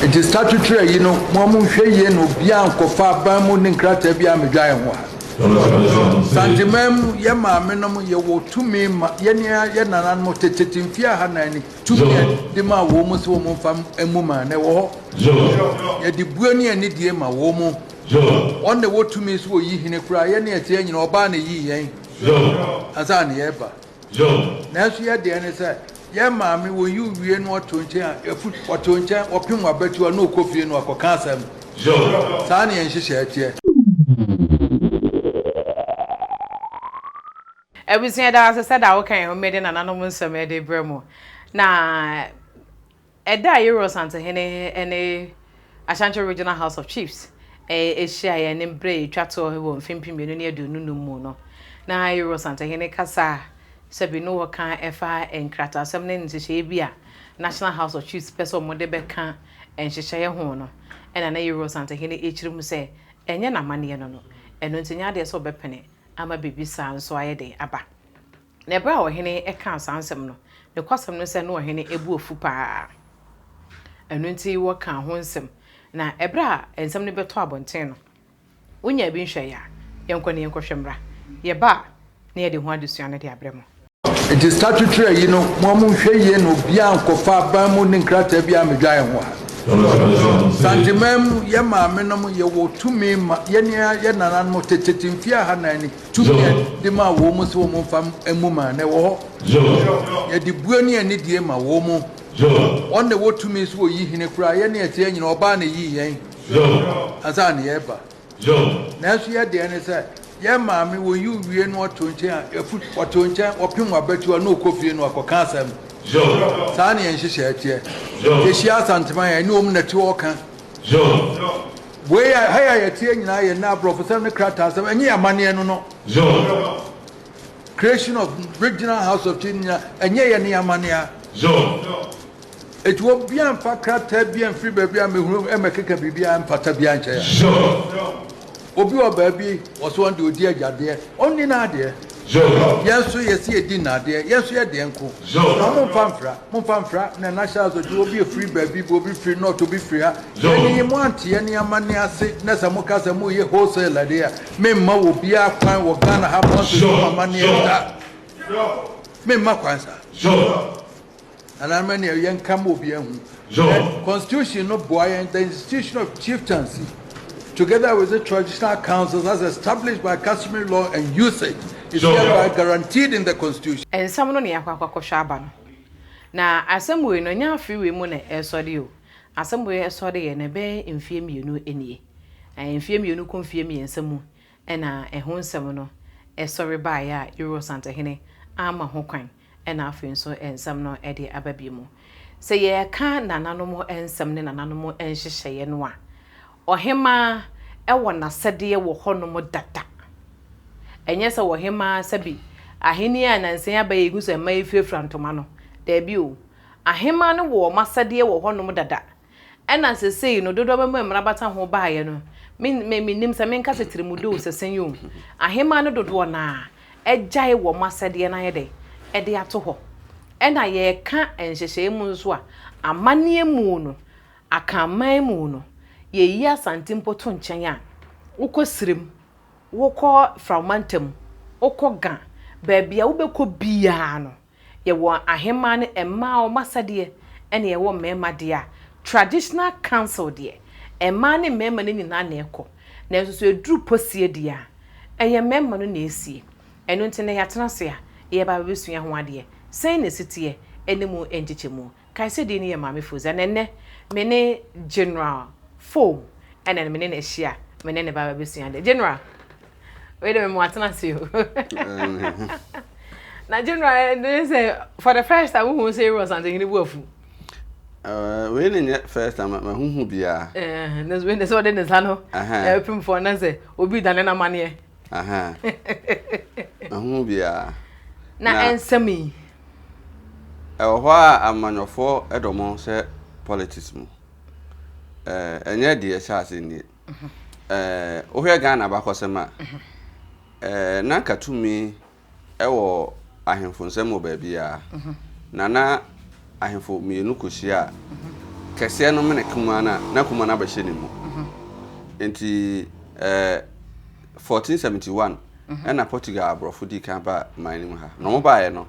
Nti statutory ayi no mo a monhwɛ yie na obiara nkɔfa aban mu ne nkrataa biara mmedwa yɛn ho ha. Santeman mu yɛ maame nom yɛwɔ tumi ma yɛne yɛ nananom tetete mfie ahanan ni tumi a de maa wɔn mu sɛ wɔn mfa mmu man na ɛwɔ hɔ. Yɛde bue ne anidie ma wɔn mu. Wɔn na ɛwɔ tumi sɛ wɔyi hene koraa yɛne ɛteɛ nyina ɔbaa na ɛyii yɛn ansa na yɛreba. Nanso yɛ deɛ ne sɛ, yɛn maame wɔyi wo wie na ɔto nkyɛn a, afu, ɔto nkyɛn, ɔpem w'abatiwa na ɔkɔ fie na wakɔka asɛm. Saa ne yɛn nhyehyɛɛ teɛ. Abusua yɛda wo ase sɛ da woka yɛn ho mede nananom nsɛm de brɛ mo. Na Ɛda a Yeru Asantehene ne Ashanti Regional House of Chiefs hyiaeɛ ne berɛ a ɛtwa toɔ wɔ mfe 2025 mu no, na Yeru Asantehene kasa a sɛbi no wɔka ɛfa nkrataasɛm ne nhyehyɛeɛ bi a National House of Chiefs pɛ sɛ wɔde bɛka nhyehyɛeɛ ho no, ɛna na Yeru Asantehene kyerɛ mu sɛ ɛnyɛ n'amanneɛ no no, ɛno nti ɛnyɛ adeɛ sɛ ɔbɛpene ama biribi saa nso ayɛ dɛn aba. Na ɛberɛ a ɔhene kaa saa nsɛm no, nokwasɛm ne sɛ na ɔhene bo afu pa ara. Ɛno nti wɔkaa ho nsɛm. Na ɛberɛ a nsɛm no bɛtɔɔ abɔnten no, wonyaa bi nhwɛeɛ a, yɛnkɔ na yɛnkɔhwɛ mmra. Yɛba a, na yɛde ho adesua no de abrɛ mo. Nti statutory ayi no mo a monhwɛ yie na obiara nkɔfa aban mu ne nkrataa biara mmedwa yɛn ho ha. Santeman mu yɛ maame nom yɛwɔ tumi ma yɛne yɛ nananom tetete mfie ahanan ni Tumi a yɛde maa wɔn mu sɛ wɔn mfa mmu man no, ɛwɔ hɔ. Yɛde bue ne anidie ma wɔn mu. Wɔn na ɛwɔ tumi sɛ wɔyi hene koraa. Yɛn ne ɛteɛ nyina, ɔbaa na ɛyii yɛn ansa na yɛreba. Nanso yɛ deɛ ne sɛ, yɛn maame wɔyi wo wie na ɔto nkyɛn a, afu, ɔto nkyɛn, ɔpem w'abatiwa na ɔkɔ fie na wakɔka asɛm. Saa na yɛn nhyehyɛɛ teɛ. Yɛhyia Asanteman a, ɛne wɔn na ɛte hɔ ka. Wei a ha yi a yɛteɛ nyinaa yɛ nnɛ aborɔfosɛm ne krataasɛm, ɛnyɛ yɛn amanneɛ no no. Creation of Regional House of Chiefs nyinaa, ɛnyɛ yɛn ne amanneɛ a. Eti obiara mfa krataa bi mfiri baabi a mehunu mmɛkeka biribiara mfata biara nkyɛ yɛn. Obi wɔ baabi wɔso ɔno deɛ ɔdi agyadeɛ, ɔnni n'adeɛ. Yɛn nso yɛse yɛdi nnadeɛ, yɛn nso yɛ deɛ nko. Na momfa mfra, momfa mfra na National Association obi firi baabi, obi firi north, obi firi ha. Yɛn yi mo ante yɛn amanne ase na sɛ moka sɛ moyɛ wholesale adeɛ a, memma obiara kwan wɔ Ghana ha mo antoto mo amanneɛ da. Memma kwan saa. Nananom ɛneɛ yɛnka ma obiara nhu. The constitution no boa yɛn, the institution of chieftaincy together with the traditional councils as established by customary law and usage is hereby guaranteed in the constitution. Nsɛm no na yɛakɔ akɔhwɛ aba no. Na asɛm wei no, ɛnyɛ afe wei mu na ɛresɔre o. Asɛm wei ɛsɔreeɛ no, ɛbɛyɛ mfeɛ mmienu nie. Mfeɛ mmienu kɔ mfeɛ mmiɛnsa mu na ɛho nsɛm no sɔre baeɛ a Euro Santehene amma ho kwan na afei nso nsɛm no de aba bi mu. Sɛ yɛreka nananom nsɛm ne nananom nhyehyɛeɛ no a, ɔhemaa wɔ n'asɛdeɛ wɔ hɔnom dada. Ɛnyɛ sɛ ɔhemaa sɛbi ahennie a nansa yi aba yi yɛhu sɛ mmaa yi firafira ntoma no, daabi o. Ahemaa no wɔ wɔn asɛdeɛ wɔ hɔnom dada. Ɛna sesei no dodoɔ bɛma mmara bata ho baeɛ no, me, me, mennim sɛ menka sɛ tirimude o, sɛ sɛn o, ahemaa no dodoɔ no ara agyae wɔn asɛdeɛ no ayɛ dɛn? Ɛde ato hɔ. Ɛna yɛreka nhyehyɛeɛ mu nso a, amanneɛ mu no, Akanman mu no, yɛyi Asante mpo to nkyɛn a, wokɔ Sirem, wokɔ Frao mantam, wokɔ Ga, baabi a wobɛkɔ biara no, Yɛwɔ ahemaa ne mmaa wɔn asɛdeɛ ɛna yɛwɔ mmarima deɛ a, traditional council deɛ, mmaa ne mmarima no nyinaa na ɛkɔ. Nanso sɛ ɛduru posie deɛ a, ɛyɛ mmarima no na ɛsie. Ɛno nti nnɛ yɛatena ase a, yɛreba abɛsua ho adeɛ. Sɛn na ɛsi teɛ ɛne mu nkyekyɛmu. Kae sɛ din no yɛ Maame Fozia na ɛnnɛ me ne General Foam ɛna me ne no ahyia me ne ne ba bɛsua adeɛ. General, wei de me mo atena ase o. Na General, ɛne sɛ for the first time wohu sɛ Aaron Asantehene bu afu. Wei ne nyɛ first time mahuhu biara. Wei ne sɛ ɔde ne nsa no ɛpem fɔ na sɛ obi dane n'amaneɛ. Mahuhu biara. Na ɛnsɛm yi. Ɛwɔ hɔ a amanyɔfoɔ dɔ mo hyɛ politics mu. Ɛnyɛ deɛ ɛhyɛ ase nie. Wohwɛ Ghana abakɔsɛm a, na nka tumi wɔ ahemfo nsam wɔ baabiara. Na na ahemfo mmienu kɔhyia a, kɛseɛ no mene kumaa no a, na kumaa no abɛhyɛ ne mu. Nti eh, 1471 ɛna Portugal aborɔfo dii kan baa man no mu ha. Na wɔn baeɛ no,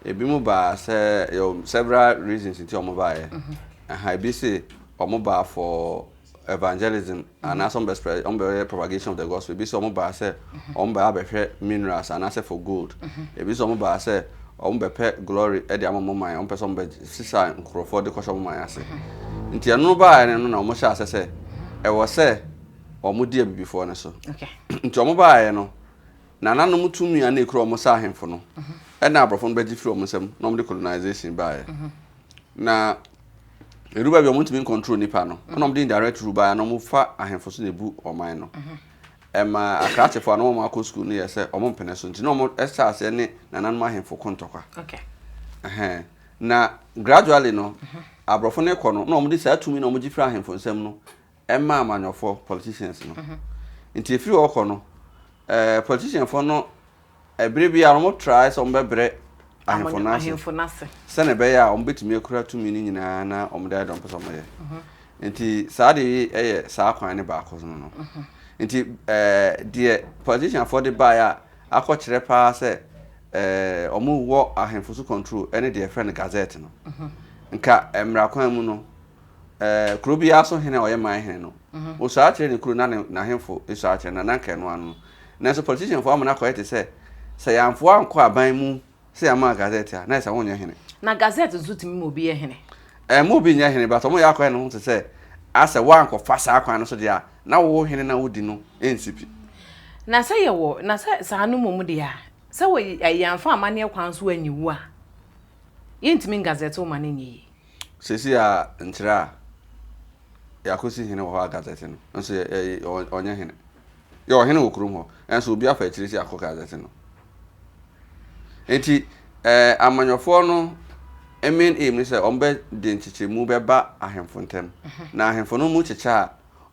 ebinom baa sɛ yɛwɔ several reasons nti a wɔn baeɛ. Aha, ebi se wɔn baa for evangelism anaasɛ wɔn bɛ spread wɔn bɛyɛ propagation of the gospel. Ebi sɛ wɔn baa sɛ wɔn baa abɛhwɛ minerals anaasɛ for gold. Ebi sɛ wɔn baa sɛ wɔn bɛpɛ glory de ama wɔn man, wɔn pɛ sɛ wɔn bɛ sisa nkurɔfoɔ de kɔhyɛ wɔn man ase. Nti ɛno baeɛ no na wɔn hyɛ ase sɛ ɛwɔ sɛ wɔn di abibifoɔ no so. Nti wɔn baeɛ no, nananom tumi a na ekura wɔn sɛ ahemfo no, ɛna aborɔfo no bɛgye firi wɔn nsam na wɔn de colonization baeɛ. Na ɛduru baabi a wɔntumi ncontrol nipa no, ɛna wɔde indirect rule baeɛ na wɔfa ahemfo so na ebu ɔman no. Ɛma akrakyefoɔ a na wɔn akɔ sukuu no yɛ sɛ wɔn mpene so nti na wɔn hyɛ aseɛ ne nananom ahemfo ko ntɔkwa. Ɛhɛn. Na gradually no, aborɔfo no kɔ no, na wɔde saa tumi na wɔgye firi ahemfo nsam no ɛma amanyɔfoɔ, politicians no. Nti efiri hɔ kɔ no, ɛɛ politicianfoɔ no Bere biara no, wɔtrae sɛ wɔbɛbrɛ ahemfo no ase sɛnea ɛbɛyɛ a wɔbɛtumi akura tumi no nyinaa na wɔde ayɛ deɛ wɔpɛ sɛ wɔyɛ. Nti saa deɛ yi yɛ saa kwan no baako no no. Nti ɛɛ deɛ politicianfoɔ de baeɛ a akɔkyerɛ paa sɛ ɛɛ wɔwɔ ahemfo so control ne deɛ yɛfrɛ no gazette no. Nka mmara kwan mu no, Ɛɛ, kuro biara so hene a ɔyɛ man hene no, ɔsuaa kyerɛ ne kuro na ne n'ahemfo suaa kyerɛ no, na anka ɛno ano no. Nanso politicianfoɔ ama no akɔyɛ te sɛ, sɛ yɛamfoa ankɔ aban mu sɛ yɛama gazette a, na ayɛ sɛ wonyɛ hene. Na gazette nso tumi ma obi yɛ hene? Ɛmma obi nyɛ hene, but wɔyɛ akɔyɛ ne ho te sɛ asɛ woankɔfa saa kwan no so deɛ a, na wo hene no a wodi no nsi pi. Na sɛ yɛwɔ, na sɛ saa no mmom deɛ a, sɛ wɔ, yɛamfa amanneɛ kwan so anyi wo a, yɛntumi ngazette wo ma no nyɛ yie. Seesei a nkyerɛ a yɛakosi hene wɔ hɔ a gazɛte no nso yɛ ɔnyɛ hene. Yɛ ɔhene wɔ kurom hɔ, nso obi afa akyiri sɛ akɔ gazɛte no. Nti ɛɛ amanyɔfoɔ no main aim ne sɛ wɔn bɛ de nkyekyɛmu bɛba ahemfo ntam. Na ahemfo no mu kyekyɛ a,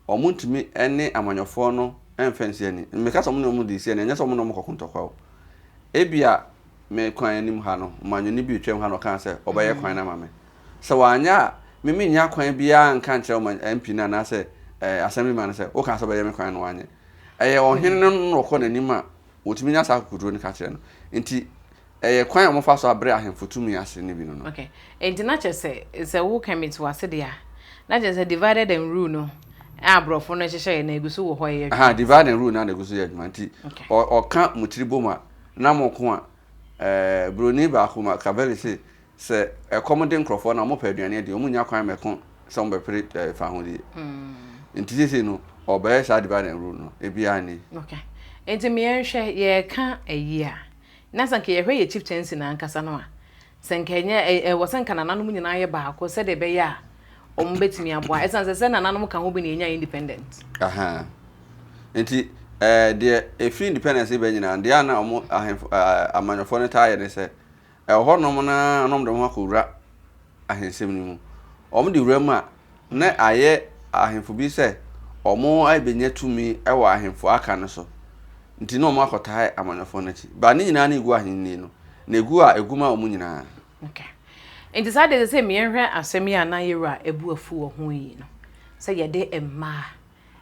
wɔn ntumi ne amanyɔfoɔ no mfa nsi ani. Meka sɛ wɔn ne wɔn de si ani, ɛnyɛ sɛ wɔn ne wɔn kɔko ntɔkwa o. Ebia me kwan anim ha no, ɔmanyɔni bi retwam ha na ɔkaa sɛ ɔbɛyɛ kwan no ama me. Sɛ wanyɛ a, me mennya kwan biara nka nkyerɛ ɔman MP no anaasɛ eh, assemblyman no sɛ wokaa sɛ ɔbɛyɛ me kwan no wanyɛ. Ɛyɛ ɔhene no na ɔkɔ n'anim a wɔtumi nya saa akokoduro no ka kyerɛ no. Nti ɛyɛ kwan a wɔfa so abrɛ ahemfo tumi ase no bi no no. Okay. Nti na kyerɛ sɛ, sɛ woka me to ase deɛ a, na kyerɛ sɛ divided and rule no a aborɔfo no hyehyɛeɛ no ɛgu so wɔ hɔ ɛyɛ adwuma. Aha, divide and rule no na ɛgu so yɛ adwuma. Nti ɔka mo tiri bom a, Na mo ko a, ɛɛ, buroni baako, Machiavelli se, sɛ ɛkɔm de nkurɔfoɔ na wɔpɛ aduane adi, wɔn nnya kwan mmɛko sɛ wɔbɛpere ɛɛ fahodie. Nti seesei no, ɔbɛyɛ saa divide and rule no, ebiara ni. Okay. Nti me yɛnhwɛ, yɛreka ayi a, na sɛ nka yɛhwɛ yɛ chieftaincy no ankasa no a, Sɛ nka ɛnyɛ, ɛwɔ sɛ nka nananom nyinaa yɛ baako sɛdeɛ ɛbɛyɛ a wɔn bɛtumi aboa. Ɛsiane sɛ sɛ nananom ka ho bi na yɛnya independent. Aha. Nti ɛɛ deɛ ɛfiri independence ba nyinaa deɛ a na wɔn ahemfo ɛɛ amanyɔfoɔ no taa yɛ ne sɛ ɛwɔ hɔ nom na na wɔn de wɔn ho akɔwura ahensɛm no mu. Wɔn de wura mu a na ayɛ ahemfo bi sɛ wɔabɛnya tumi wɔ ahemfo aka no so nti na wɔakɔtae amanyɔfoɔ no akyi. Ba ne nyinaa na ɛgu ahennie no, na ɛgu a ɛgu ma wɔn nyinaa. Okay. Nti saa deɛ sɛ yɛnhwɛ asɛm yi a na yɛwura abu afu wɔ ho yi no, sɛ yɛde mmaa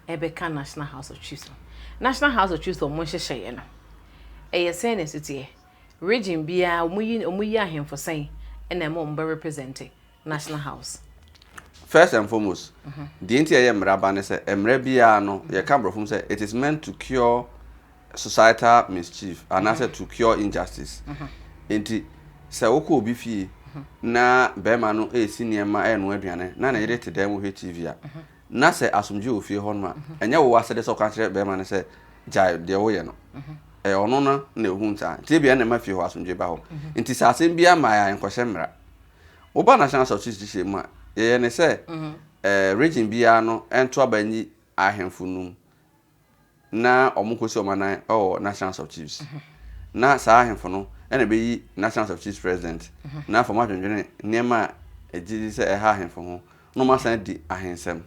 ɛbɛka National House of Chiefs no. National House of Chiefs wɔn nhyehyɛeɛ no, ɛyɛ sɛn na ɛsi teɛ? Region biara wɔyi wɔyi ahemfo sɛn na ɛma wɔn bɛ represent National House. First and foremost, deɛ nti a ɛyɛ mmara ba ne sɛ, mmara biara no, yɛka borɔfo mu sɛ, it is meant to cure societal mischief anaasɛ to cure injustice. Nti, sɛ wokɔ obi fie na bɛrima no resi nneɛma renoa aduane na ne yere te dan mu hwɛ TV a, na sɛ asomdwoe wɔ fie hɔ nom a, ɛnyɛ wo asɛde sɛ woka kyerɛ bɛrima no sɛ gyae deɛ woyɛ no. Ɛyɛ ɔno no na ɛhu saa. Nti ebia na ɛma fie hɔ asomdwoe ba hɔ. Nti sɛ asɛm biara mmaeɛ a, nkɔhyɛ mmara. Woba National Substitution mu a, yɛyɛ no sɛ eh, region biara no nto aba nyi ahemfo num na wɔnkɔsi wɔn anan wɔ National House of Chiefs. Na saa ahemfo no na ɛbɛyi National House of Chiefs president na afei wɔadwendwene nneɛma a ɛgye di sɛ ɛha ahemfo ho na wɔasan adi ahensɛm.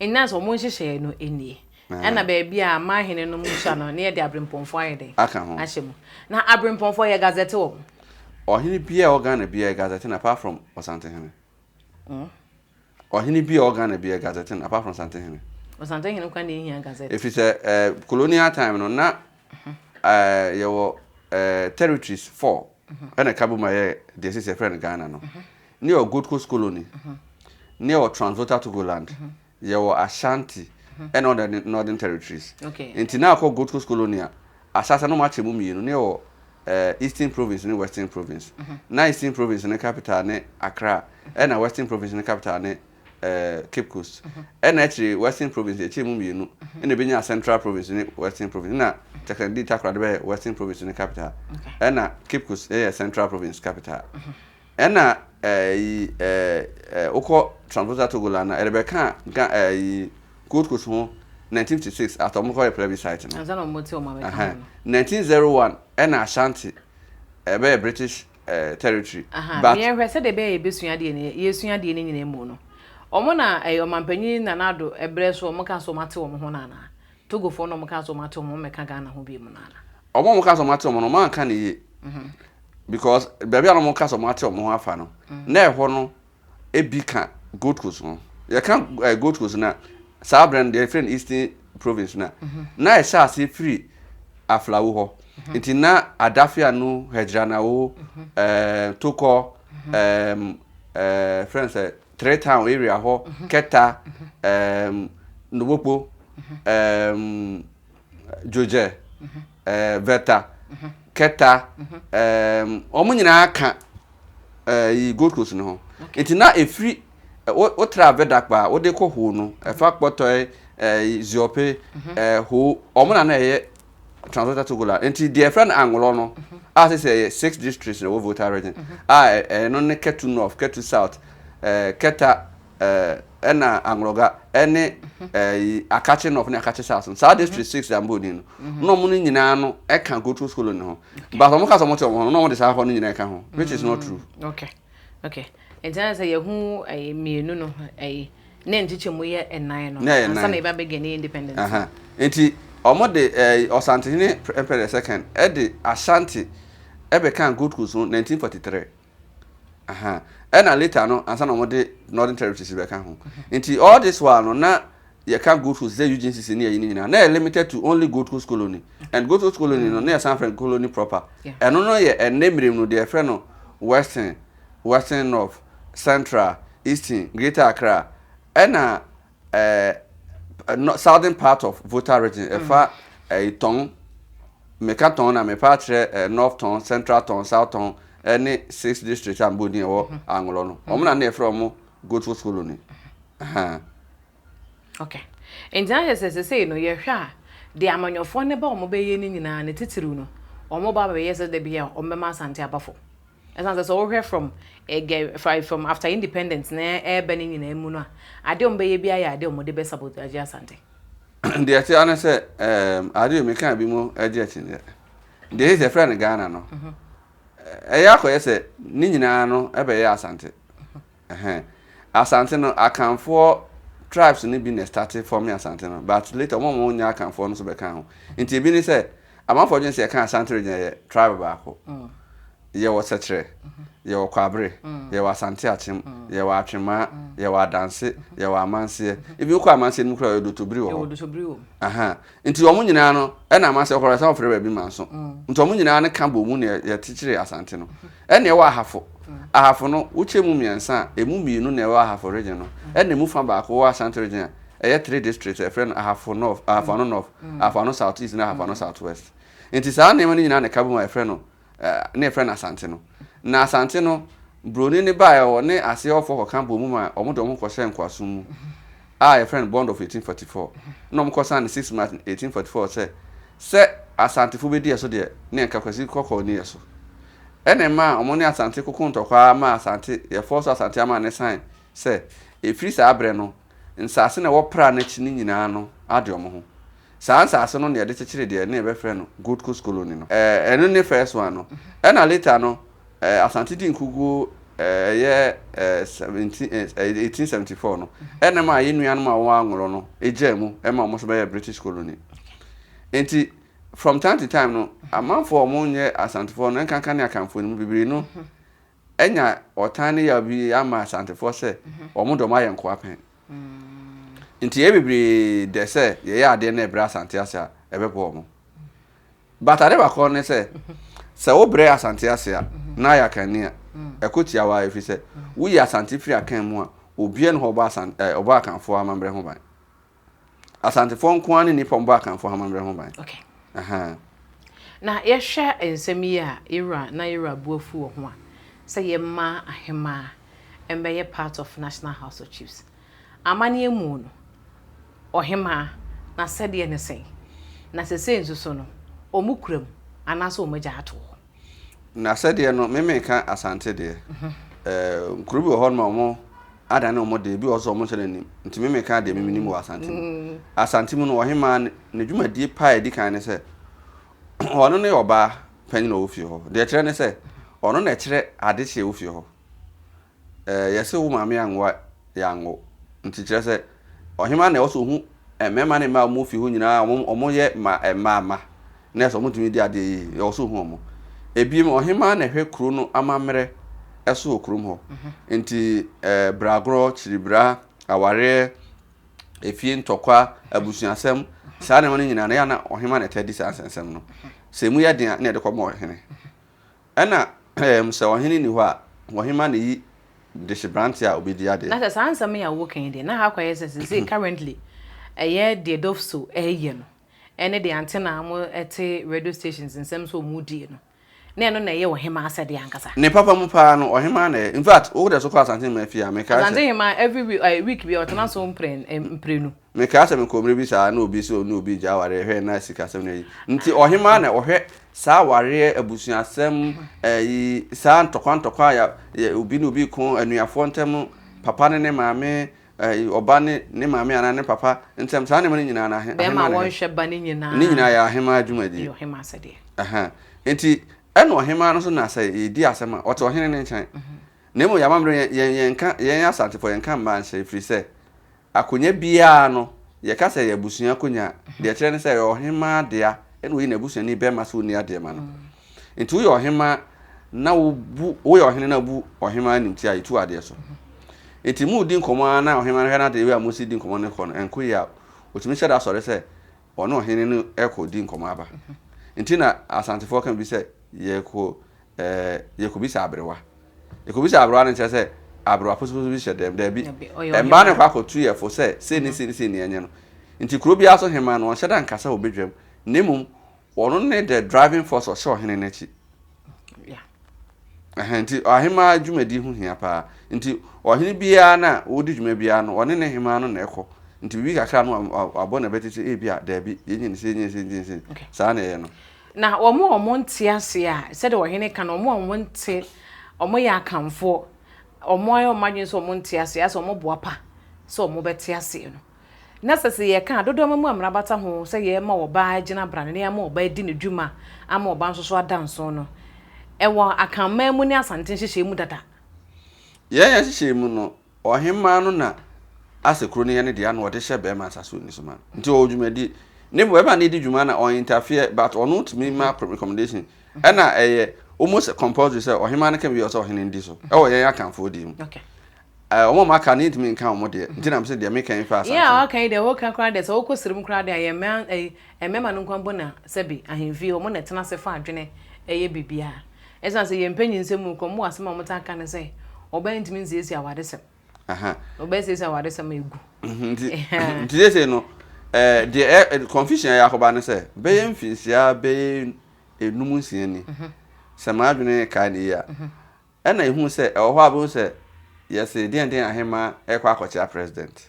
Nna sɛ wɔn nhyehyɛeɛ no nie. Ɛna baabi a aman hene nom hyia no, ne yɛde aberempɔnfoɔ ayɛ dɛn? Aka ho. Ahyɛ mu. Na aberempɔnfoɔ yɛ gazette wɔn? Ɔhene biara a ɛwɔ Ghana biara yɛ gazette no apart from Ɔsantehene. Ɔhene bi a ɔwɔ Ghana bi gazette no apart from Santehene. Ɔsantehene kwan na ehia gazette. Ɛfiri sɛ eh, colonial time no na eh, yɛwɔ eh, territories four ɛna ɛka bom a ɛyɛ deɛ sisi yɛfrɛ no Ghana no. Ne yɛwɔ Gold Coast Colony, ne yɛwɔ Trans-Volta Togoland, yɛwɔ Ashanti ɛna ɔda Northern Territories. Okay. Nti na akɔ Gold Coast Colony a, ahyɛase no wɔakyɛ mu mmienu, ne yɛwɔ eh, Eastern Province ne Western Province. Na Eastern Province ne capital ne Accra, ɛna Western Province ne capital ne eh, Cape Coast. Ɛna akyire Western Province yɛkyɛɛ mu mmienu, ɛna ɛbɛnyaa Central Province ne Western Province. Na Sekondi Takoradi bɛyɛ Western Province ne capital, ɛna Cape Coast yɛ Central Province capital. Ɛna ɛyi ɛɛ wokɔ Trans-Volta Togoland a, ɛrebɛka Ga ɛyi Gold Coast ho 1956 after wɔn kɔyɛ plebiscite no. Ansa na wɔn te wɔn abɛka ho no. 1901 ɛna Ashanti ɛbɛyɛ British ɛɛ territory. Aha, But yɛn hwɛ sɛdeɛ ɛbɛyɛ yɛbɛsua adeɛ no yɛsua adeɛ no nyinaa mu no wɔn na ɛyɛ ɔmanpanyin Nana Addo ɛbrɛ so wɔn ka so wɔn ate wɔn ho no anaa Togofoɔ na wɔn ka so wɔn ate wɔn ho wɔn mmɛka Ghana ho bio mu no anaa. Wɔn a wɔka sɛ wɔn ate wɔn no wɔn anka no yie because baabi a na wɔka sɛ wɔn ate wɔn ho afa no na ɛhɔ no ebi ka Gold Coast ho. Yɛka eh, Gold Coast na saa berɛ no deɛ yɛfrɛ no Eastern Province na na ɛhyɛ aseɛ firi Aflawo hɔ nti na Adafianu, Hedzranawo, eh, Tokɔ, eh, eh, frɛ no sɛ Three Town area hɔ, Keta, eh, Nobokpo, eh, Dwogyɛ, ɛɛ Vɛta, Kɛta, ɛɛm wɔn nyinaa ka ɛɛ Gold Coast no ho. Nti na efiri wotra Vɛdakpa a wode kɔ Ho no, ɛfa Kpɔtɔɛ, ɛɛ Ziope, ɛɛ Ho, wɔn na na ɛyɛ Trans-Volta Togoland. Nti deɛ yɛfrɛ no Anglɔ no, a sɛ sɛ ɛyɛ six districts na ɛwɔ Volta region, a ɛno ne Ketu North, Ketu South, ɛɛ Kɛta, ɛna Anglɔga ɛne ɛyi Akatse North ne Akatse South no saa district 6 a mbɔ din no na ɔmo no nyinaa no ɛka Gold Coast Colony ho but ɔmo ka sɛ ɔmo te ɔmo ho no na ɔmo de saa hɔ no nyinaa ɛka ho which is not true. Okay okay nti na sɛ yɛhu ɛyi mmienu no ɛyi ne nkyekyɛ mu yɛ ɛnan no ansa na yɛba bɛ gain independence. Aha nti ɔmo de ɛyi Ɔsantehene Prempeh the second ɛde Ashanti ɛbɛka Gold Coast ho 1943. Aha. Ɛna later no ansa na wɔde Northern Territories bɛka ho. Nti all this while no na yɛka Gold Coast sɛ UGCC ne yɛyi no nyinaa na yɛ limited to only Gold Coast Colony. And Gold Coast Colony no na yɛsan frɛ no colony proper. Ɛno no yɛ ɛnnɛ mmerɛ mu no deɛ yɛfrɛ no Western, Western North, Central, Eastern, Greater Accra ɛna eh, no, southern part of Volta region mm. ɛfa eh, Tɔn meka Tɔn na mepa akyerɛ eh, North Tɔn, Central Tɔn, South Tɔn ɛne eh, six districts a mbɔ din ɛwɔ mm-hmm. Anglɔ no wɔn na ne yɛfrɛ wɔn Gold Coast Colony. Okay. Nti ayɛ sɛ sesei no yɛhwɛ a deɛ amanyɔfoɔ ne ba wɔn bɛyɛ no nyinaa ne titiriw no wɔn ba bɛyɛ sɛ da bi a wɔn bɛma Asante aba fam. Ɛsan sɛ sɛ wohwɛ from ɛgɛ from after independence na ɛreba ne nyinaa mu no a, adeɛ a wɔbɛyɛ biara yɛ adeɛ a wɔde bɛ sabotage Asante. Deɛ ɛte ara ne sɛ ɛɛm adeɛ a meka bi mu gye akyinnyeɛ. Deɛ ɛsɛ sɛ yɛfrɛ no Ghana no, ɛyɛ akɔyɛ sɛ ne nyinaa no ɛbɛyɛ Asante. Ɛhɛn. Asante no, Akanfoɔ tribes no bi na ɛstarte forming Asante no, but later wɔn a wɔnyɛ Akanfoɔ no nso bɛkaa ho. Nti ebi ne sɛ, amanfoɔ dwene sɛ yɛka Asante region a ɛyɛ tribe baako. Yɛwɔ Sɛkyerɛ, yɛwɔ Kwabere, yɛwɔ Asante Akyem, yɛwɔ Atwemaa, yɛwɔ Adanse, yɛwɔ Amanseɛ. Even wokɔ Amanseɛ no mu koraa a, Odotobiri wɔ hɔ. Aha. Nti wɔn nyinaa no, ɛna Amanseɛ hɔ koraa sɛ wɔfrɛ baabi Manso. Nti wɔn nyinaa no ka bɔ mu na yɛkyekyeree Asante no. Ɛna ɛwɔ Ahafo. Ahafo no, wokyɛ mu mmiɛnsa a, ɛmu mmienu na ɛwɔ Ahafo region no. Ɛna ɛmu fa baako wɔ Ashanti region a, ɛyɛ three districts a yɛfrɛ no Ahafo North, Ahafo Ano North, Ahafo Ano South East ne Ahafo Ano South West. Nti saa nneɛma no nyinaa na ɛka bom a yɛfrɛ no na yɛfrɛ no Asante no. Na Asante no, Buroni no baeɛ ɔne aseɛfoɔ kɔka bɔɔ mu ma wɔde wɔn ho kɔhyɛɛ nkoasom mu a yɛfrɛ no Bond of 1844. Na wɔn kɔsan no 6 March 1844 sɛ, sɛ Asantefo bɛdi ɛso deɛ, ne nka Kwasi Kɔkɔɔ nni ɛso. Ɛna ɛmaa wɔn ne Asante koko ntɔkwa ara maa Asante, yɛfɔɔ so Asante ama ne sign sɛ, ɛfiri saa berɛ no, nsaase na ɛwɔ Pra no akyi no nyinaa no ade wɔn ho. Saa nsaase no na yɛde kyekyere deɛ na yɛbɛfrɛ no Gold Coast Colony no. Ɛno ne first one no. Ɛna later no, Asante dii nkuguo ɛyɛ 1874 no, ɛna ɛmaa yɛn nuanom a wɔwɔ Anglɔ no gyaa mu ma wɔn nso bɛyɛɛ British Colony. Nti from time to time no, amanfoɔ a wɔnyɛ Asantefoɔ no, ɛnkanka ne Akanfoɔ no mu bebree no, anya ɔtan ne yaw bi ama Asantefoɔ sɛ wɔn de wɔn ayɛ nkoa pɛn. Nti yɛyɛ bebree dɛ sɛ yɛyɛ adeɛ na ɛbrɛ Asante ase a, ɛbɛboa wɔn. But ade baako ne sɛ, sɛ wobrɛ Asante ase a, na ayɛ akanni a, ɛkɔ tia wo ara ɛfiri sɛ, woyi Asante firi akan mu a, obiara nni hɔ a ɔbɔ Asante, ɛɛ, ɔbɔ Akanfoɔ amammerɛ ho ban. Asantefoɔ nko ara ne nnipa a wɔbɔ Akanfoɔ amammerɛ ho ban. Okay. Aha. Na yɛhwɛ nsɛm yi a yɛwura na yɛwura bo afu wɔ ho a, sɛ yɛma ahemaa mbɛyɛ part of National House of Chiefs. Amanneɛ mu no, ɔhemaa, n'asɛdeɛ ne sɛn? Na sesei nso so no, wɔn kura mu anaasɛ wɔn agya ato hɔ? N'asɛdeɛ no, me meka Asante deɛ. Eh, nkuro bi wɔ hɔ nom a wɔn adane wɔn deɛ, ebi wɔ hɔ nso a wɔn nhyɛ da nnim. Nti me meka deɛ me menim wɔ Asante mu. Asante mu no, ɔhemaa ne dwumadie paa a ɛdi kan ne sɛ, ɔno ne ɔbaa panyin a ɔwɔ fie hɔ. Deɛ ɛkyerɛ ne sɛ, ɔno na ɛkyerɛ adehyeɛ wɔ fie hɔ. Ɛɛ, yɛse wo maame anwo a, yɛanwo. Nti kyerɛ sɛ, ɔhemaa na ɛwɔ sɛ ɔhu mmarima ne mmaa a wɔwɔ fie hɔ nyinaa a wɔyɛ ma mmaa mma, na ɛsɛ wɔtumi di adeɛ yie, ɛwɔ sɛ ɔhu wɔn. Ebiem, ɔhemaa na ɛhwɛ kuro no amammerɛ so wɔ kurom hɔ. Nti ɛɛ, bragorɔ, kyiribra, awareɛ, efie ntɔkwa, abusuasɛm, saa nneɛma no nyinaa no, ɛyɛ a na ɔhemaa na ɛtaa di saa nsɛnsɛm no. Sɛ emu yɛ den a, na yɛde kɔma ɔhene. Ɛna ɛɛm sɛ ɔhene nni hɔ a, ɔhemma na eyi dehyebrante a obedi adeɛ. Na sɛ saa nsɛm yi a woka yi deɛ, na ha akɔyɛ sɛ seesei currently ɛyɛ deɛ Dofso ɛreyɛ no ɛne deɛ Antena a wɔte radio stations nsɛm sɛ wɔredie no, na ɛno na ɛyɛ ɔhemmaa asɛdeɛ ankasa. Ne papa mu paa no, ɔhemmaa na ɛyɛ. In fact, wo deɛ so kɔ Asante Hemaa fie a, mekae sɛ. Asante Hemaa every week, eh, week biara ɔtena so mprɛn, eh, mprenu. Mekae sɛ mekɔɔ mmerɛ bi saa na obi sɛ ɔne obi regya awareɛ hwɛ na sikasɛm no ayi. Nti ɔhemmaa na ɔhwɛ Saa awareɛ, abusuasɛm, ɛyi, saa ntɔkwa ntɔkwa a yɛ, obi ne obi ko, anuafoɔ ntam, papa ne ne maame, ɛyi, ɔba ne ne maame anaa ne papa ntam, saa nneɛma no nyinaa no, ahe, Bɛrima ahema a na ɛhwɛ. wɔnhwɛ ba no nyinaa. Ne nyinaa yɛ ahema adwumadie. Yɛ ɔhema asɛdeɛ. Ɛhɛn. Nti, ɛna ɔhema no nso na sɛ yɛdi asɛm a, ɔte ɔhene no nkyɛn. Na mmom yɛn amammerɛ, yɛn, yɛn, yɛnka, yɛn Asantefoɔ, yɛnka mmaa nhyɛ, ɛfiri sɛ, Akonnwa biara no, yɛka sɛ ɛyɛ abusua akonnwa a, deɛ ɛkyerɛ ne sɛ ɛyɛ ɔhemmaa dea ɛna ɔyi n'abusuani bɛrima sɛ ɔnni adeɛ ma no. Nti woyɛ ɔhemmaa na wobu, woyɛ ɔhene na wobu ɔhemmaa animtia a, yɛtu adeɛ so. Nti moredi nkɔmmɔ ara na ɔhemmaa no hwɛ na the way a mosi di nkɔmmɔ no kɔ no, ɛnkɔ yie a, ɔtumi hyɛ da sɔre sɛ ɔne ɔhene no rekɔdi nkɔmmɔ aba. Nti na Asantefoɔ ka biribi sɛ yɛkɔ ɛɛ yɛkɔbisa aberewa. Yɛkɔbisa aberewa no nkyerɛ sɛ aberewa posoposo bi hyɛ dɛm. Daabi. Mmaa no kɔ akɔtu yɛ fo sɛ sei ne sei ne sei ne ɛnyɛ no. Nti kuro biara so hemaa no ɔnhyɛ da nkasa wɔ badwam na mmom ɔno ne the driving force ɔhyɛ ɔhene no akyi. Ɛhɛn nti ɔhemaa dwumadi ho hia paa. Nti ɔhene biara no a ɔredi dwuma biara no ɔne ne hemaa no na ɛkɔ. Nti biribi kakra no wabɔ n'abati sɛ ebi a daabi yɛnyɛ ne sei yɛnyɛ ne sei yɛnyɛ ne sei. Saa na ɛyɛ no. Na wɔn a wɔnte aseɛ a, sɛdeɛ ɔhene ka no, wɔn a wɔnte, wɔyɛ Akanfoɔ, wɔayɛ wɔn adwene sɛ wɔnte aseɛ, asɛ wɔboa pa sɛ wɔbɛte aseɛ no. Na sɛ sɛ yɛka a, dodoɔ ama mu a mmara bata ho sɛ yɛma ɔbaa gyina brane na yɛama ɔbaa adi ne dwuma ama ɔbaa nso so ada nso no, ɛwɔ Akanman mu ne Asante nhyehyɛe mu dada. Yɛn yɛn nhyehyɛe mu no, Ɔhemmaa no na asɛ kuro no yɛ ne dea na ɔde hyɛ bɛrima nsa so ɔni so ma no. Nti ɔwɔ dwumadie. Ne bɛrima no di dwuma na ɔn interfere but ɔno tumi ma recommendation. Ɛna ɛyɛ almost compulsory sɛ ɔhemmaa no ka biribi a ɔsɛ ɔhene no di so ɛwɔ yɛn Akanfoɔ deɛ mu. Okay. Ɛɛ wɔn a wɔaka no yɛntumi nka wɔn deɛ nti na mese deɛ meka yi fa Yɛn a Asante. waka yi deɛ woka koraa deɛ sɛ wokɔ serem koraa deɛ a yɛn mmaa ɛyi mmarima no nko mpo na sɛbi ahemfie wɔn na ɛtena ase fa adwene ɛyɛ biribiara. Ɛsiane sɛ yɛn mpanyinsɛm mu kɔ, wɔn asɛm a wɔtaa ka ne sɛ, ɔbaa ntumi nsiesie awaresɛm. Ɔbaa siesie awaresɛm a egu. Mhm, nti nti sese no ɛɛ deɛ ɛ confusion a yɛakɔba ne sɛ bɛyɛ mfinhyia bɛyɛ enum nsia ni sɛ m'adwene kae ne yie a ɛna ehu sɛ ɛwɔ hɔ a bɛhu sɛ yɛse deɛn deɛn ahema ɛkɔ akɔkyea president.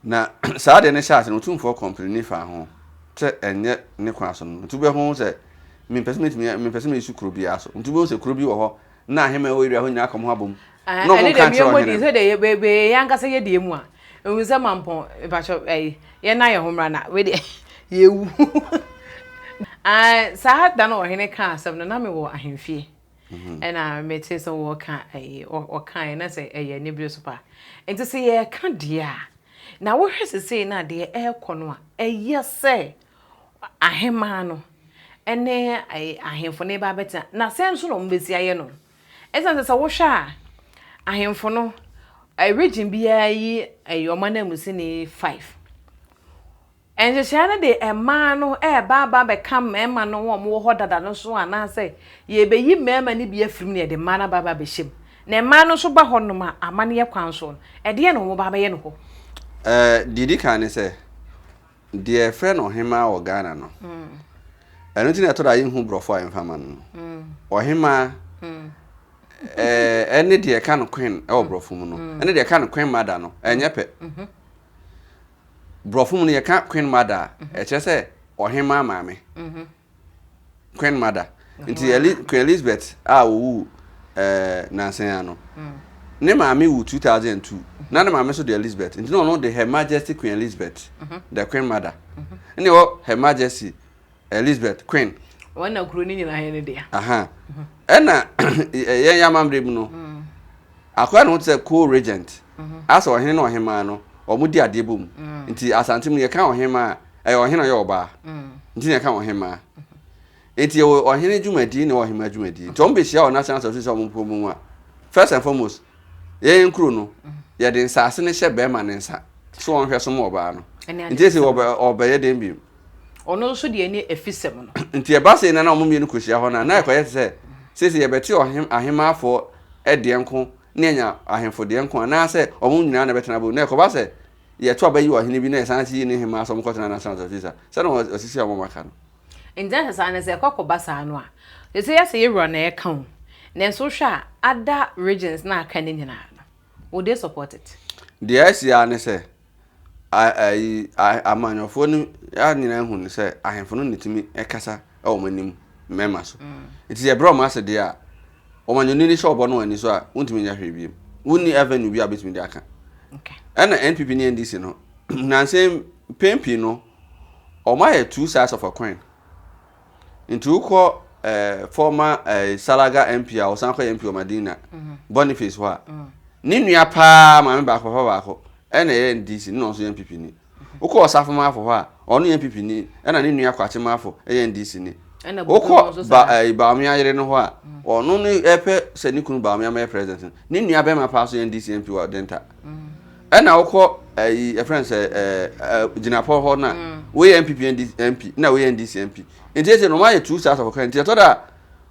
Na saa adeɛ no hyɛɛ ase no, Otumfoɔ kɔmpleni faa ho sɛ ɛnyɛ ne kwan so no. Nti wobɛhu sɛ mempɛ sɛ mɛtumi mempɛ sɛ mɛsu kuro biara so. Nti wobɛhu sɛ kuro bi wɔ hɔ na ahemman ɛwɔ area hɔ nyinaa aka wɔn ho abom na wɔn Ɛne nka deɛ nkyerɛ miamɔ ɔhene di no. sɛ deɛ yɛ yɛ ankasa yɛ deɛ mu a ehu sɛ mampɔn mpakyɛ ɛyi yɛn nan yɛ ho mmra na wei deɛ yɛwu. Saa da no ɔhene kaa asɛm no na mewɔ ahemfie. Ɛna mete sɛ wɔka ɛyi ɔkaeɛ na sɛ ɛyɛ anibere so paa. Nti sɛ yɛreka deɛ a, na wohwɛ sesei no a deɛ ɛrekɔ no a, ɛyɛ sɛ ahemaa no ɛne ahemfo no reba abɛtena. Na sɛn nso na wɔbɛsi ayɛ no? Ɛsiane sɛ sɛ wohwɛ a, ahemfo no, region biara yi ɛyɛ wɔn ananmusini five. Nhyehyɛe no de mmaa no reba aba abɛka mmarima no a wɔwɔ hɔ dada no so anaasɛ yɛrebeyi mmarima no bi afiri mu na yɛde mmaa no aba aba abɛhyɛ mu. Na mmaa no nso ba hɔnom a, amanneɛ kwan so no, ɛdeɛn na wɔba abɛyɛ no hɔ? Ɛɛ, deɛ ɛdi kan ne sɛ, deɛ yɛfrɛ no ɔhemmaa wɔ Ghana no, ɛno nti na ɛtɔ da a yɛnhu borɔfo a yɛmfa ma no no. Ɔhemmaa ɛɛ, ɛne deɛ ɛka no queen wɔ borɔfo mu no, ɛne deɛ ɛka no queen mother no, ɛnyɛ pɛ. Borɔfo mu no yɛka queen mother a, ɛkyerɛ sɛ ɔhemmaa maame. Queen mother. Nti Eli Queen Elizabeth a ɔwuu ɛɛ nansa yi ano. Ne maame wu 2002. Na ne maame nso de Elizabeth. Nti na ɔno de Her Majesty Queen Elizabeth, the Queen mother. Ɛna ɛwɔ Her Majesty Elizabeth Queen. Wɔn na kuro no nyinaa yɛ ne dea. Aha. Ɛna yɛn yɛ amammerɛ mu no, akɔyɛ ne ho te sɛ co-regent. Asɛ ɔhene ne ɔhemaa no, wɔn di adeɛ bom. Nti Asante mu yɛka ɔhemaa a, ɛyɛ ɔhene a ɔyɛ ɔbaa. Nti na yɛka ɔhemaa. Nti yɛwɔ ɔhene dwumadie ne ɔhemaa dwumadie. Nti wɔn bɛhyia wɔ National Assembly sɛ wɔn mpo mu a, first and foremost, yɛn nkuro no, yɛde nsaase no hyɛ bɛrima ne nsa so wɔnhwɛ so ma ɔbaa no. Nti esi ɔbɛyɛ den bio. Ɔno nso deɛ ne afisɛm no. Nti ɛba sei na na wɔn mmienu kɔhyia hɔ no a, na ɛkɔyɛ te sɛ seesei yɛbɛte ɔhem ahemaafoɔ deɛ nko ne anya ahemfo deɛ nko anaasɛ wɔn nyinaa na ɛbɛtena bom. Na ɛkɔba sɛ yɛto aba yi ɔhene bi na yɛsan yi ne hemaa sɛ wɔnkɔtena National Assembly sa sɛdeɛ wɔsisi a wɔn aka no. Nti na sɛ saa no sɛ ɛkɔ kɔba saa no a, seesei yɛ sɛ yɛwura na ɛka o, nanso wohwɛ a other regions na aka no nyinaa no, would they support it? Deɛ asi ara ne sɛ ayi amanyɔfoɔ no nyinaa hu no sɛ ahemfo no na ɛtumi kasa wɔ wɔn anim mmarima so. Nti sɛ yɛbrɛ wɔn ase deɛ a, ɔmanyɔni no hyɛ ɔbɔ no wɔn ani so a, wontumi nyɛ hwee bio. Wonni avenue bi a wobɛtumi de aka. Ɛna NPP ne NDC no, nansa yi mpɛn pii no, wɔayɛ two sides of a coin. Nti wokɔ eh, former eh, Salaga MP a ɔsan kɔyɛ MP wɔ Madina, mm -hmm. Boniface hɔ a, mm. ne nua paa maame baako papa baako ɛna ɛyɛ NDC ne na ɔnso yɛ NPP ni. Wokɔ Ɔsafo Maafo hɔ a, ɔno yɛ NPP ni ɛna ne nua Kwakye Maafo ɛyɛ NDC ni. Wokɔ ba eh, Bawumia yere no hɔ a, mm. ɔno ne ɛpɛ sɛ ne kunu Bawumia mɛyɛ president no, ne nua bɛrima paa so yɛ NDC MP wɔ Denta. Mm. Ɛna wokɔ ɛyi ɛfrɛ no sɛ ɛɛ gyinapɔ hɔ na woyɛ NPP MP na woyɛ NDC MP nti ɛsɛ na wɔn ayɛ two sides of a coin nti ɛtɔ da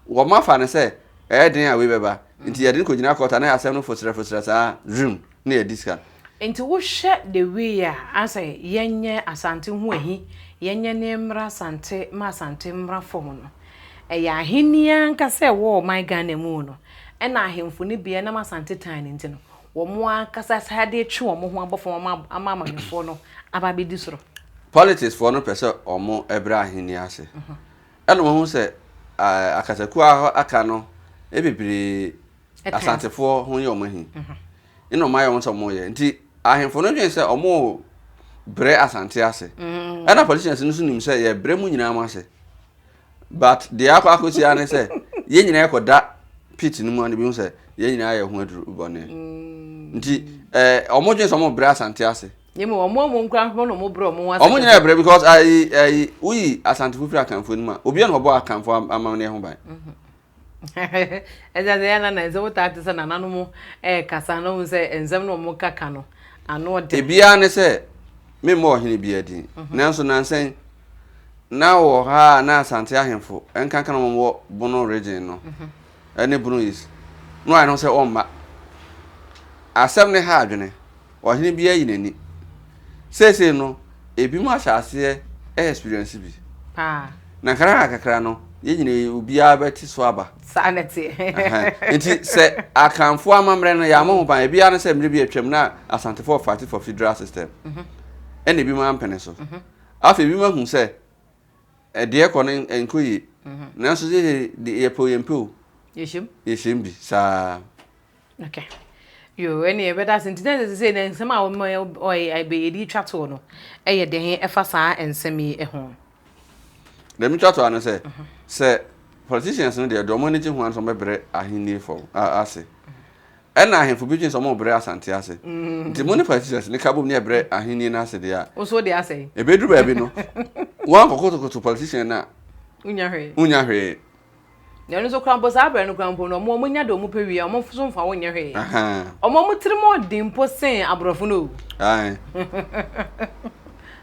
wɔn afa no sɛ ɛyɛ den a wei bɛba nti yɛde no kɔ gyina court a na asɛm no fosrɛ fosrɛ saa zoom na yɛdi sika. Nti wohwɛ the way a asɛ yɛnyɛ Asante ho ahi yɛnyɛ ne mmra Asante ma Asante mmra fam no ɛyɛ ahenni ankasa ɛwɔ ɔman Ghana mu no ɛna ahemfo no bi ɛnam Asante tan no nti no wɔn ankasa san de retwe wɔn ho abɔ fam ama ama amanyɔfoɔ no aba abɛdi soro. Politics foɔ no pɛ sɛ wɔn brɛ ahenni ase. Ɛna wɔn ahu sɛ akasakuo a aka no bebree Asantefoɔ ho yɛ wɔn ahi. Ɛna wɔn ayɛ wɔn sɛ wɔn yɛ. Nti ahemfo no dwen sɛ wɔn brɛ Asante ase. Ɛna politicians no nso nim sɛ yɛbrɛ mu nyinaa mo ase. But deɛ akɔ akɔsi ara ne sɛ yɛn nyinaa kɔda pit no mu a na ebi hu sɛ yɛn nyinaa yɛ ho aduru bɔne. Mm. Nti ɛɛ wɔn dwen sɛ wɔn brɛ Asante ase. Yɛ mu wɔn wɔn nkura ho na wɔn brɛ wɔn ho ase. Wɔn nyinaa brɛ because ayi ayi woyi Asante fofiri Akanfo anim a obiara na ɔbɔ Akanfo amammerɛ ho ban. Mm -hmm. Ɛsɛ sɛ yɛn nana nsɛm wotaa te sɛ nananom ɛrekasa na ohun sɛ nsɛm na wɔn kaka no ano ɔden. Ebiara ne sɛ memmɔ ɔhene biara din mhm. nanso nansa yi na wɔ ha a na Asante ahemfo nkanka na wɔn wɔ Bono region no mhm. ɛne Bono East na wɔayɛ no sɛ wɔmma asɛm ne ha adwene. Ɔhene biara yi n'ani. Seesei no, ebinom ahyɛ aseɛ experience bi. Paa. Na nkakra kakra no, yɛn nyinaa obiara bɛte so aba. Saa na ɛteɛ. Nti sɛ Akanfoɔ amammerɛ no yɛammɔ ho ban, ebiara ne sɛ mmerɛ bi atwam na Asantefoɔ fight for federal system. Mhm. Ɛna ebinom ampene so. Mhm. Afei ebinom ahu sɛ ɛdeɛ kɔ no nkɔ yie. Mhm. Nanso sɛ yɛpɛ o yɛmpɛ o. Yɛhyɛm. Yɛhyɛm bi saa. Okay. Yo, ɛne ɛbɛda ase nti na sɛ sɛ na nsɛm a wɔma ɔyɛ yɛde twa toɔ no ɛyɛ dɛn ɛfa saa nsɛm yi ho. Deɛ metwa toɔ ano sɛ sɛ politicians no deɛ deɛ wɔn ani gye ho ara sɛ wɔbɛbrɛ ahenni fam ase ɛna ahemfo bi dwen sɛ wɔbrɛ asante ase nti mo ne politicians ne ka bom ne ɛbrɛ ahenni no ase deɛ a nso de asɛe ɛbɛduru baabi no wɔn akɔkotokoto politician no a wonya hwee wonya hwee. Na ɛno nso koraa mpo saa berɛ no koraa mpo no ɔmo ɔmo nya deɛ ɔmo pɛ wie a ɔmo nso mfa wo nyɛ hwee. Ɔmo ɔmo tirim ɔden mpo sen aborɔfo no o.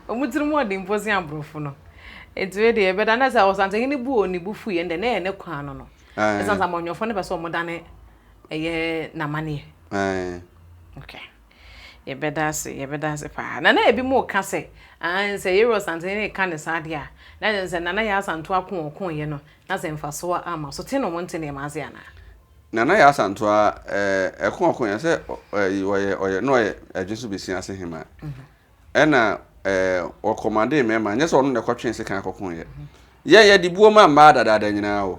Ɔmo tirim ɔden mpo sen aborɔfo no. Nti wei deɛ ɛbɛda na sɛ Ɔsantehene bu o ne bo fu yɛn deɛ na ɛyɛ ne kwan no no. Ɛsiane sɛ amanyɔfoɔ no pɛ sɛ ɔmo dane ɛyɛ n'amaneɛ. Okay. Yɛbɛda ase, yɛbɛda ase paa. Na na ebinom reka sɛ, aane, sɛ Yeru Ɔsantehene reka no saa deɛ a, na kyerɛ sɛ Nana Yaa Asantewaa ko a ɔkoeɛ no, na sɛ mfasoɔ amma so. Te na wɔnte nneɛma ase anaa? Nana Yaa Asantewaa, ɛɛ, ɛko a ɔkoeɛ, sɛ ɔ, ɔyɛ, ɔyɛ, na ɔyɛ Adwinso Besia ase hemaa. Ɛna ɛɛ ɔkɔmandee mmarima, nyɛ sɛ ɔno na ɛkɔtwee sekan kɔkoeɛ. Yɛn yɛde buo ma mmaa dadaada nyinaa o.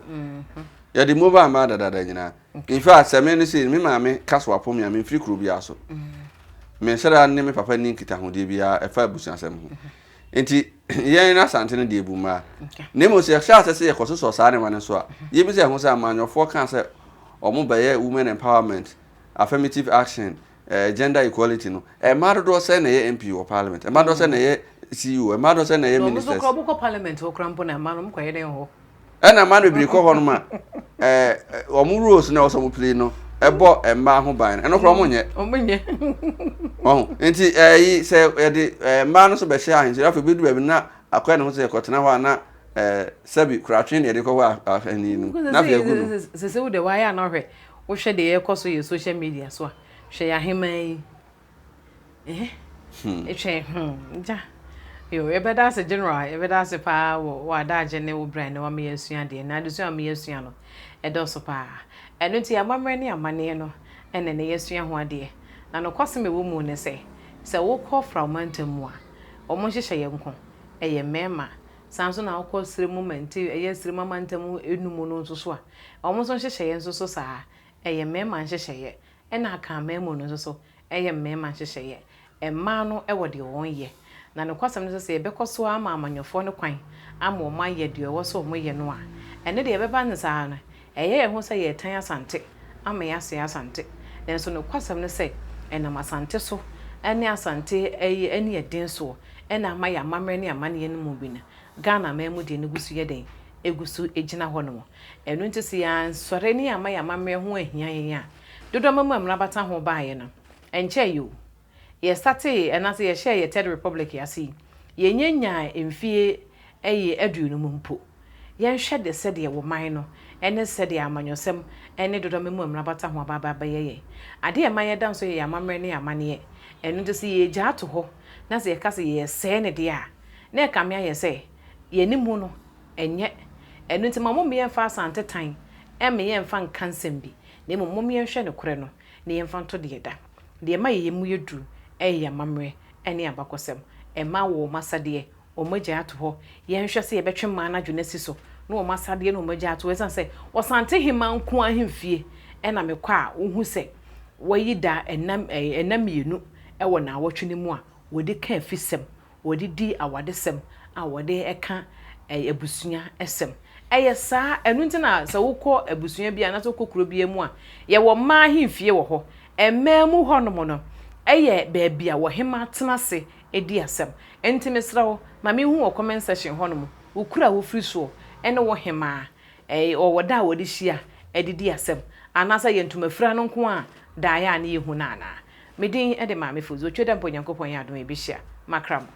Yɛde buo ma mmaa dadaada nyinaa. In fact, sɛ me no sei, me maame ka so apo me a, memfiri kuro biara so. Menhyɛ da ne me papa nni nkitahodie biara ɛfa abusuasɛm ho. Nti yɛn Asante no deɛ ebu mmaa. Na mmom sɛ yɛhyɛ ase sɛ yɛkɔsosɔ saa nneɛma no so a, yɛbisa yɛn ho sɛ amanyɔfoɔ kaa sɛ wɔn bɛyɛ women empowerment, affirmative action, eh, gender equality no, mmaa dodoɔ sɛn na ɛyɛ MP wɔ parliament? Mmaa dodoɔ sɛn na ɛyɛ CEO? Mmaa dodoɔ sɛn na ɛyɛ ministers? Na wɔn nso kora wɔkɔ parliament hɔ kora mpo na mmaa no wɔn kɔyɛ dɛn hɔ? Ɛna mmaa no bebree kɔ hɔ nom a, eh, wɔn roles na ɛwɔ sɛ wɔn play no ɛbɔ mmaa ho ban no, ɛno kora wɔn nyɛ. Wɔn nyɛ. Wɔn nti ɛyi sɛ yɛde mmaa no nso bɛhyɛ ahenkyere afei bi du baabi na akɔyɛ ne ho sɛ yɛkɔtena hɔ a na sɛbi koratwe na yɛde kɔ hɔ ahenni no na afei agu no. Sese wo de wayɛ a na ɔhwɛ wohwɛ deɛ ɛrekɔ so yɛ social media so a hwɛ yɛ aheman yi eh hmm. Twɛn hmm gya yo yɛbɛda ase general yɛbɛda ase paa wɔ wɔ adagye ne wo brɛ ne wama yɛasua deɛ na adesua a yɛasua no ɛdɔso paa ɛno nti amammerɛ ne amanneɛ no ɛna ne yɛasua ho adeɛ na nokwasɛm ɛwɔ mu ne sɛ sɛ wokɔ framantam mu a wɔn nhyehyɛ yɛ nko ɛyɛ mmarima saa nso na wokɔ srɛ mu mante ɛyɛ srɛ mu amantam enum no nso so a wɔn nso nhyehyɛeɛ nso so saa ɛyɛ mmarima nhyehyɛeɛ ɛna Akanman mu no nso so ɛyɛ mmarima nhyehyɛeɛ. Mmaa no wɔ deɛ wɔn yɛ. Na nokwasɛm ne sɛ, sɛ yɛbɛkɔ so ara ama amanyɔfoɔ no kwan ama wɔn ayɛ deɛ ɛwɔ sɛ wɔn yɛ no a, ɛno deɛ ɛbɛba no saa no, ɛyɛ yɛn ho sɛ yɛretan Asante ama yɛasɛe Asante. Nanso nokwasɛm ne sɛ, ɛnam Asante so ne Asante aniɛden soɔ na ama yɛn amammerɛ ne amanneɛ no mu bi no, Ghana man mu deɛ no gu so yɛ dɛn? Ɛgu so gyina hɔnom. Ɛno nti sɛ yɛansɔre ne yɛamma yɛn amammerɛ ho anhia yɛn a, dodoɔ ama mu a mmara bata ho baeɛ no, ɛnkyɛeɛ o. Yɛstartee anaasɛ yɛhyɛɛ yɛn Third Republic ase yi, yɛnnya nyaa mfie ɛyɛ aduonum mpo. Yɛnhwɛ de sɛdeɛ wɔ man no ne sɛdeɛ amanyɔsɛm ne dodoɔ ama mu a mmara bata ho aba abɛyɛ yɛn. Adeɛ a ɛma yɛda nso yɛ yɛn amammerɛ ne yɛn amanneɛ. Ɛno nti sɛ yɛgya ato hɔ na sɛ yɛka sɛ yɛresɛe no deɛ a, na ɛkame ayɛ sɛ yɛn anim no ɛnyɛ. Ɛno nti ma momme yɛmfa Asante tan ɛmme yɛmfa nka nsɛm bi, na mmom mom yɛnhwɛ nokorɛ no na yɛmfa nto deɛ ɛda. Deɛ ɛma yɛn mu yɛ duru ɛyɛ yɛn amammerɛ ɛne abakɔsɛm. Ɛmma wɔ wɔn asadeɛ, wɔn agyae ato hɔ. Yɛnhwɛ sɛ yɛbɛtwe mmaa no adwene asi so na wɔn asadeɛ ne wɔn agyae ato hɔ ɛsiane sɛ Ɔsante hemaa nko ara ahemfie ɛna mekɔ a wohu sɛ wɔayi da ɛna ɛna mmienu ɛwɔ naawɔtwe no mu a wɔde ka afisɛm wɔde di awadesɛm a wɔde ka abusua sɛm. Ɛyɛ saa, ɛno nti na sɛ wokɔ abusua bi anaasɛ wokɔ kuro bi mu a, yɛwɔ mmaa ahemfie wɔ hɔ. Mmaa mu hɔnom no yɛ baabi a wɔhema tena ase di asɛm. Nti mesrɛ wo, ma menhu wɔ comment section hɔnom, wo kuro a wofiri soɔ ne wo hemaa, wɔwɔ da a wɔde hyia de di asɛm, anaasɛ ɛyɛ ntomafira no nko ara daeɛ a ne yɛhu no anaa? Me din de Maame Fozi, Otwa da mpo Onyankopɔn yɛ adom a yɛbɛhyia. Makra mo.